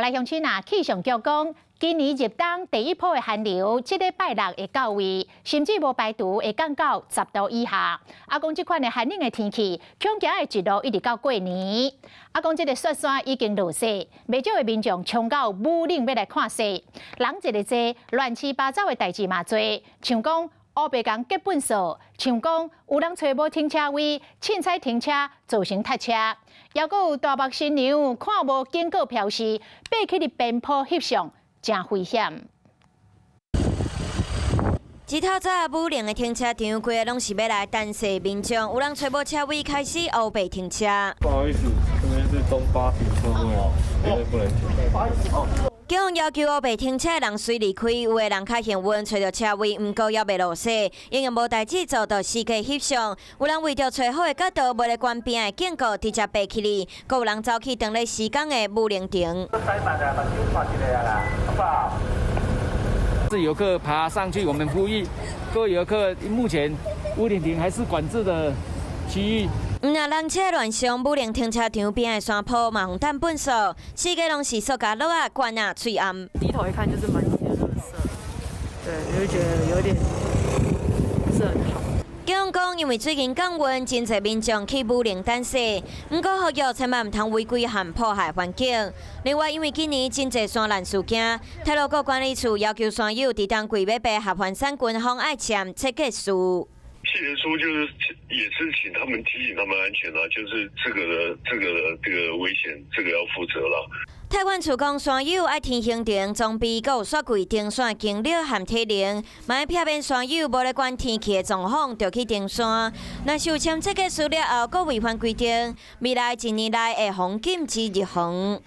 來鄉親啊，氣象局講，今年入冬第一波的寒流，這禮拜六會到位，甚至無排除會降到10度以下。啊，講這款的寒冷的天氣，恐驚會一路一直到過年。啊，講這个雪山已經落雪，袂少的民眾衝到武嶺欲來看雪，人一个濟，亂七八糟的代誌嘛濟，像講烏白共結糞埽，像講有人揣無停車位，凊彩停車造成塞車，猶閣有大目新娘看無警告標示，爬去佇邊坡翕相，誠危險。這透早武陵的停車場，規个攏是欲來等雪民眾，有人揣無車位，開始烏白停車。不好意思，這邊是中巴停車位，這邊不能停。警方要求烏白停車的人隨離開，有的人較幸運，揣著車位，毋過猶未落雪，因為無代誌做，就四界翕相。有人為著揣好的角度，無咧管邊的警告，直接爬起去，閣有人走去當咧施工的武陵亭。好不好？是遊客爬上去，我們呼籲各位遊客，目前武陵亭還是管制的區域。毋但人車亂上，武陵停車場邊的山坡嘛予擲糞埽，四界攏是塑膠簍仔、罐仔、喙罨。低頭一看就是滿地的垃圾，對，就覺得有點不是很好。警方講，因為最近降溫，真濟民眾去武陵等雪，毋過呼籲千萬毋通違規和破壞環境。另外，因為今年真濟山難事件，鐵路局管理處要求山友佇冬季欲爬合歡山群峰愛簽切結書。切結書就是也是請他們提醒他們安全啦，就是這個危險，這個要負責啦。泰管處講，山友愛提行程裝備，閣有雪櫃登山經歷和體能，嘛愛避免山友無咧管天氣的狀況，就去登山。若是有簽切結書了後，閣違反規定，未來一年內會予禁止入園。